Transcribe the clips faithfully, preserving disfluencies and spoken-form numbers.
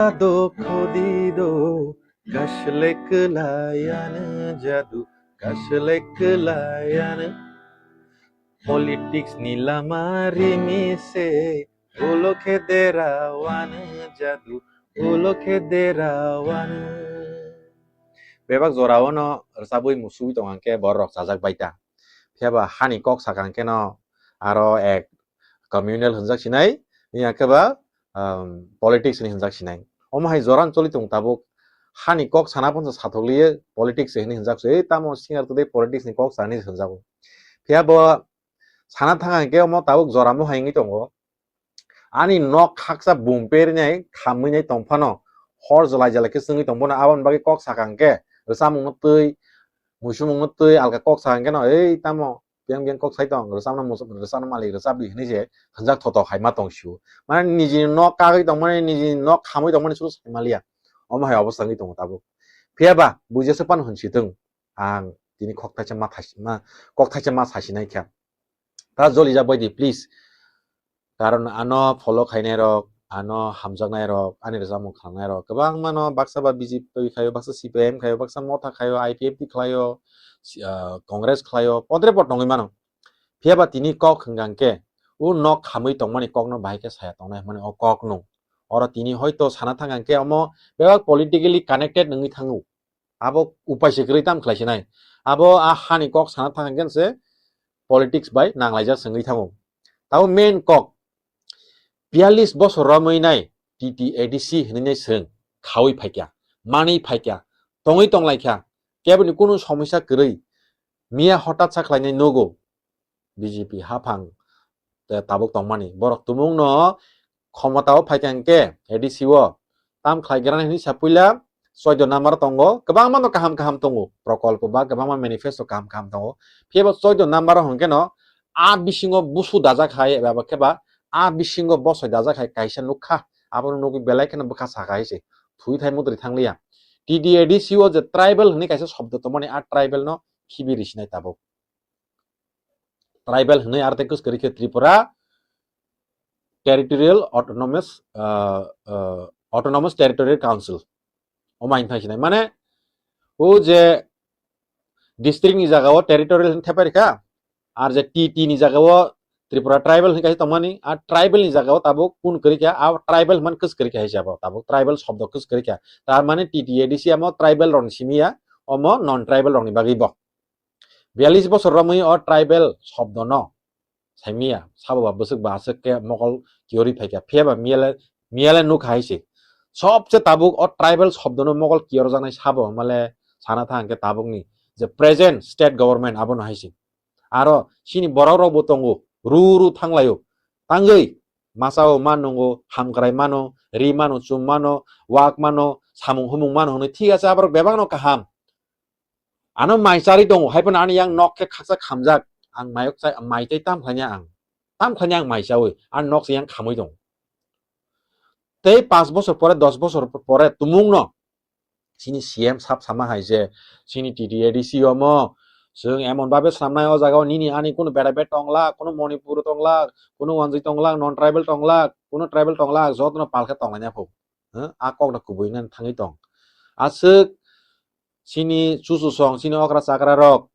Jadu khudi do, kasle kelayan jadu, kasle kelayan. Politics ni lama rimi se, ulo khe derawan jadu, ulo khe derawan. Bebak jora o no rwchabwi musui tong hwnkhe borok chajak bai ta. Phiya ba hani kok sakha hwnkhe no aro ek communal hwnjak sinai, ya khe ba, um, politics ni hwnjak sinai. Omo hai joran choli tong tabuk hani kok sana ponsa sathok liye politics hwnwi hwnjak se, ei tamo singer twi politics ni kok sani hwnjago. Phiya bo sana thang hwnkhe omo tabuk jora mo hai wngwi tongo. Ani nok khaksa bum perinai khamwi nai tong phano hor jolai jolai khe chwngwi tong phano aboni bagwi kok sakha hwnkhe rwchapmung no twi, muisumung no twi alka kok sakha hwnkhe no ei tamo biyang biyang kok sai tong, rwchapno mus-, rwchapno malik rwchapdi hinwi se hwnjak thothok hai ma tong sio. Mane nijini nok kagwi tongmani, nijini nok khamwi tongmani suru sai maliya. Omo hai obostha wngwi tongo tabuk. Phiya ba buijaso phano hwnsi thung, ang tini kok thaisa ma thais-, ma, kok thaisa ma sasinai kha. Ta joli jak bai di, please. Karon ano follow khainai rok, ano hamjaknai rok, ani rwchapmung khangnai rok kwbangma no baksa ba B J P khaio, baksa C P I M khaio, baksa Motha khaio, I P F T khlaio, si-, ah, Congress khlaio, podre pod tongwi mano. Phiya ba tini kok hwnkha hwnkhe, o nok khamwi tongmani kokno bahai khe saya tongnai hwnmani o kok no. Oro tini hoito sana thang hwnkhe omo bebak politically connected wngwi thango. Abo upai se kwrwi tam khlai sinai. Abo a hani kok sana thang hwnkhe se politics bai nanglaijak se wngwi thango. Tabo main kok, biyallis bosor romwi nai T T A D C hinwi nai chwng khaui phaikha, manwi phaikha, tongwi tonglaikha, keboni kunu somosya kwrwi. Miya hotat sa khlainai nugo B J P haphang te tabuk tongmani. Borok tumungno khomotao phaikha hwnkhe A D C o tam khlai grana hinwi sa puila choido number tongo, kwbangma no kaham kaham tongo, prokolpo ba kwbangma manifesto kaham kaham tongo. Phiya bo choido number o hwnkhe no a bisingo busu dajak hai eba khe ba a bisingo bosoi dajak hai kaisa nukha, abono nugwi belai kheno bwkha saka hai se thwi thai mudri thangliya. T D A D C o je tribal hwnwi kaisa shobdo tongmani, a tribal no khibi risinai tabuk. Tribal hwnwi aro tei kwswk kwrwi khe Tripura Territorial Autonomous, ah, ah, Autonomous Territorial Council. Omo hai thang sinai. Mane, o je district ni jaga o territorial hwn thepai rikha, ar je T T ni jaga o Tripura tribal hwn kaisa tongmani, a tribal ni jaga o tabuk kun kwrwi kha, a tribal hwn kwswk kwrwi kha hai se abo, tabuk tribal shobdo kwswk kwrwi kha. Tar mane T T A D C amo tribal rok ni simi ya, omo non tribal rok ni bagwi bo. Biyallis bosor romwi o tribal shobdo no saimiya, sabo ba bwswk ba aswk khe mokol kiyorwi phaikha, phiya ba miyale, miyale nukha hai se. Sobse tabuk o tribal shobdo no mokol kiyorjaknai sabo hwnmale sana thang khe tabukni je present state government abono hai se. Aro chini borok rok bo tongo, ru ru thanglaio, tangwi masa o ma nungo, hamkrai mano, ri mano, chum mano, wak mano, samung humung mano hwnwi, thik ase, aborok bebak no kaham. Ano mai charwi tongo, hai phano ani yang nok khe khaksa khamjak, ang mayok chai, mai tei tam khlaina ang, tam khlaina ang mai chawi, ani nok se yang khamwi tongo. Tei panch bosor pore, dos bosor pore tumung no chini C M sab sama hai je, chini T T A D C omo, chwng emon babe swnamnai o jaga o nini ani kunu bera be tongla, kunu Manipur tongla, kunu wanjwi tongla, non tribal tongla, kunu tribal tongla, jotono pal khe tonglaina pho. Huh? A kok no kubui nani thangwi tong. Aswk chini chuchusong, chini okra chakra rok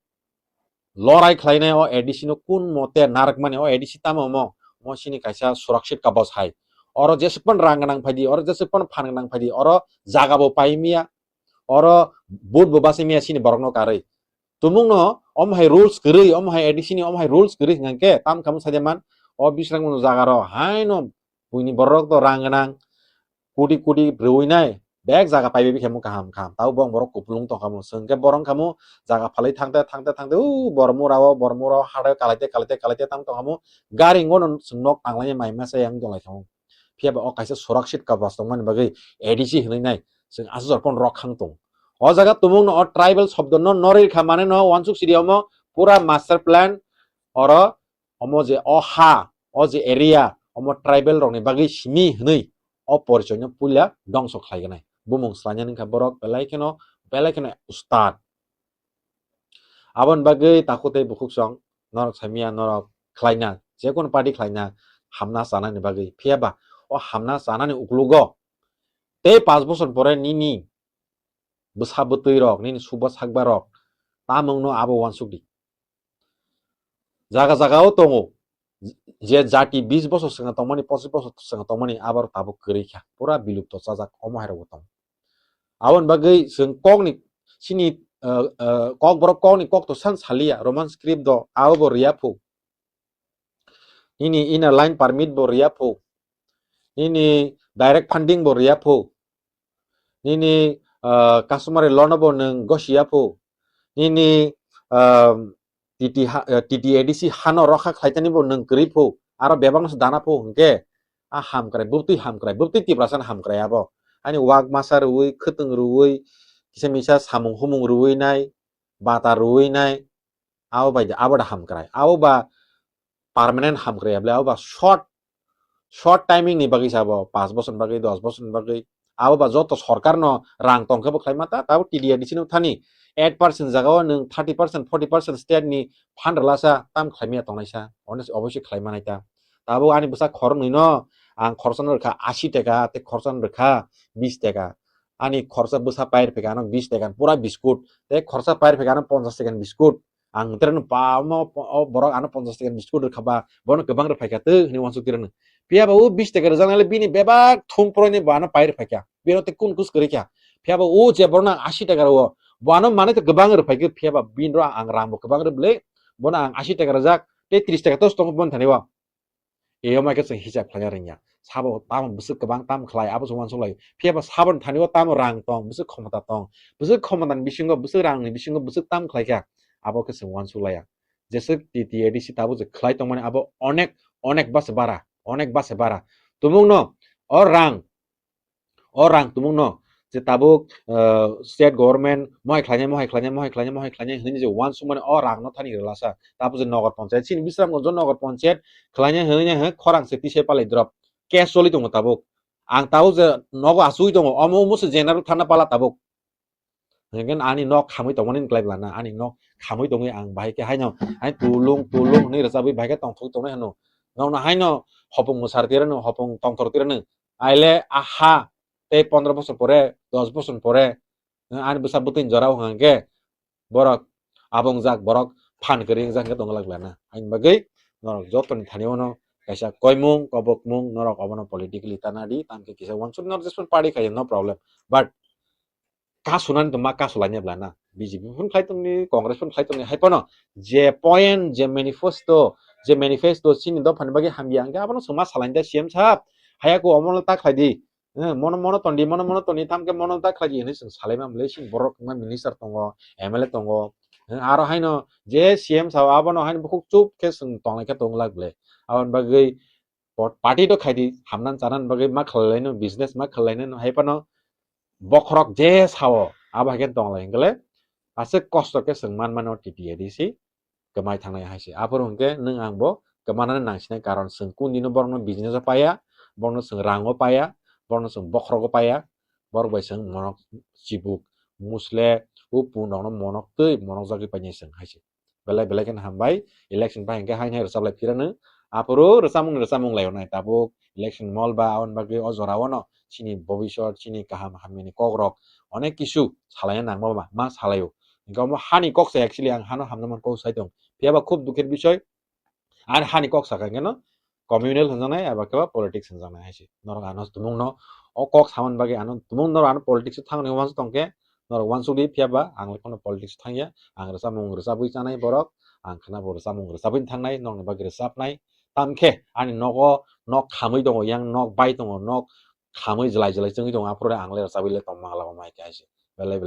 lorai khlainai o A D C no kun mote narwkmani, o A D C tamo omo, omo chini kaisa surakshit kabos hai. Oro jesukpan rang gwnang phaidi, oro jesukpan phan gwnang phaidi, oro jaga bo pai miya, oro vote bo bachai miya chini borok no karwi. Tumung no omo hai rules kwrwi, omo hai A D C ni omo hai rules kwrwi hwnkhe tam khamu saide man, o Bisramganj jaga ro haino buini borok to rang gwnang, kudi kudi rwinai, bek jaga paibai khamu kaham kaham. Tabo bong borok kupulung tong khamu, chwng khe borok khamu jaga phalwi thangte thangte thangte, u Bormura o, Bormura o, hadaio kalaite kalaite kalaite tam tong khamu, gari ngono chwng nok tanglaini mai masa yang tong lai khamu. Phiya ba o kaisa surakshit kabos tongmani bagwi A D C hwnwi nai chwng aswk jor phano rok khang tong. O jaga tumung no o tribal shobdo no norwi kha mane no wansuk sidi omo pura master plan oro omo je o ha, o je area, omo tribal rokni bagwi simi hwnwi o porichoi no puila dongso khlai gwnai. Bumung swlainani wngkha borok belai kheno, belai kheno ustad. Aboni bagwi takhuk tei bukhuksong norok saimanya norok khlaina, jekunu party khlaina hamna chanani bagwi. Phiya ba o hamna chanani uklogo Tei paanch bosor pore nini bwsa bwtwi rok, nini suba sakba rok, tamungno abo uansuk di. Jaga jaga o tongo, je jati bis bosor swngo tongmani, pochis bosor swngo tongmani, abo tabuk kwrwi kha, pura bilupto chajak, omo hai rok bo tongo. Aboni bagwi chwng kokni, chini, uh, uh, kokborok kokni kokto san saliya, Roman script do, abo bo riya phu. Nini inner line permit bo riya phu. Nini direct funding bo riya phu. Nini, ah, customary law no bo nwng gosiya phu. Nini, ah, T T ha-, eh, T T A D C hano rokha khlaitani bo nwng kwrwi phu. Aro bebak no se dana phu hwnkhe a hamkrai, bwtwi hamkrai, bwtwi Tiprasa no hamkrai abo. Ani wak masa rwui, khwtwng rwui, kisa misa samung humung rwui nai, bata rwui nai, abo bai de, abo da hamkrai. Abo ba permanent hamkrai ya bwle, abo ba short, short timing ni bagwi sabo, paanch bosor ni bagwi, dos bosor ni bagwi. Abo ba joto sorkar no rang tong khe bo khlai ma ta, tabo T D A D C no thani eight percent jaga o nwng thirty percent, forty percent state ni fund rwlasa tam khlai maya tongnai sa, ones-, obviously khlai manai ta. Tabo ani bwsa khoroknwi no ang khoroksa no rwkha ashi taka, tei khoroksa no rwkha bis taka. Ani khoroksa bwsa pair pheka ano bis taka, pura biskut, tei khoroksa pair pheka ano ponchash taka biskut. Ang tere no pa mo, o borok ano ponchash taka biskut rwkha ba, bono kwbang rwphai kha twi hwnwi uansuk tere no. Phiya ba o bis taka rwjaknai le bini bebak thum poroi ni bo ano pai rwphai kha. Bino tei kun kus kwrwi kha. Phiya ba o je borok no ang ashi taka rwo, bo ano manwi tei kwbang rwphai kha, phiya ba bini ro ang rang bo kwbang rw bwle, bono ang ashi taka rwjak, tei tris taka tos tongo boni thani o. Eyoma khe chwng hisab khlaina rwngya. Sabo tamo bwswk kwbang tam khlai, abo chwng uansuk lai. Phiya ba saboni thani o tamo rang tong, bwswk khomota tong. Bwswk khomotani bisingo, bwswk rangni bisingo, bwswk tam khlai kha, abo khe chwng uansuk laiya. Jeswk T T A D C tabuk je khlai tongmani abo onek, onek base bara, onek base bara. Tumungno o rang, o rang tumungno je tabuk, ah, state government mohai khlainai, mohai khlainai, mohai khlainai, mohai khlainai hwnwi je uansukmani o rangno thani rwlasa. Tabuk je Nagar Panchayat, chini Bisramganj Nagar Panchayat khlainai hwnwi hwnkhe khorang se tisai palai drop. Case choli tongo tabuk. Ang tabuk je nogo achugwi tongo, omo omo se general thana pala tabuk. Hingke ani nok khamwi tongmani wng klai bwlana, ani nok khamwi tongwi ang bahai khe haino, hai tulung, tulung hwnwi rwchabwi bahai khe tongthok tongnai hwno. Nokno haino hopung mwsar tirano, hopung tongthor tirano. Aile a ha tei pondro bosor pore, dos bosor pore, ani bwsa bwtwini jora wng hwnkhe borok abongjak, borok phan kwrwi wngjak hwnkhe tongwlak bwlana. Ani bagwi norok jotoni thani ono kaisa koimung, kobokmung norok obono politically tana di, tamkhe kisa wansuk norok jesphano party khaio, no problem. But kasunani to ma kasulaina bwlana. B J P phun khlai tongni, Congress phun khlai tongni, hai phano je point, je manifesto, je manifesto chini dophani bagwi hamya hwnkhe abono chwng ma salainai da C M sahab. Haya ko omono ta khlai di. Eh, mono, mono tondi, mono, mono tondi, thamkhe mono ta khlai di hinwi chwng salaima bwle, chini borok wngma minister tongo, M L A tongo. Eh, aro haino je C M sahab abono haino bukhuk chup khe chwng tonglai khe tongwlak bwle. Aboni bagwi pot-, party to khaidi, hamnan chanan bagwi ma khlailaino, business ma khlailaino, hai phano bokhorok je sao, abo hai khe tonglai hwnkhe le, aswk kosto khe chwng man mano T T A D C kwmai thangnai hai se. Aphuru hwnkhe nwng ang bo kwmanani nangsinai, karon chwng kun dino borokno business o paiya, borokno chwng rango paiya, borokno chwng bokhorogo paiya, borok bai chwng monok chibuk, musle, o pun rokno monok twi monok jagwi painai chwng hai se. Belai belai kheno hambai, election bai hwnkhe haino hai rwchaplai phirano. Aphuru rwchapmung rwchapmung laio nai tabuk election mol ba, aboni bagwi o jora o no chini bobisot, chini kaham hamyani kok rok onek kisu salaina nangma ba ma salaio. Hwnkhe omo hani kok se actually ang hano hamna man kok sai tong. Phiya ba khub dukher bisoi, ani hani kok saka hwnkhe no communal hwnjaknai eba khe ba politics hwnjaknai hai se. Norok ano tumungno o kok samani bagwi ano tumung norok ano politics o thangni uansuk tongkhe norok uansuk di, phiya ba ang le kheno politics o thangya, ang rwchapmung rwchabwi chanai borok, ang kheno bo rwchapmung rwchabwi thangnai, norokni bagwi rwchapnai, tamkhe ani nogo nok khamwi tongo, yang nok bai tongo, nok khamwi jwlai jwlai chwngwi tongo, aphuru ang le rwchabwi le tongma lama mai khe hai se. Belai belai.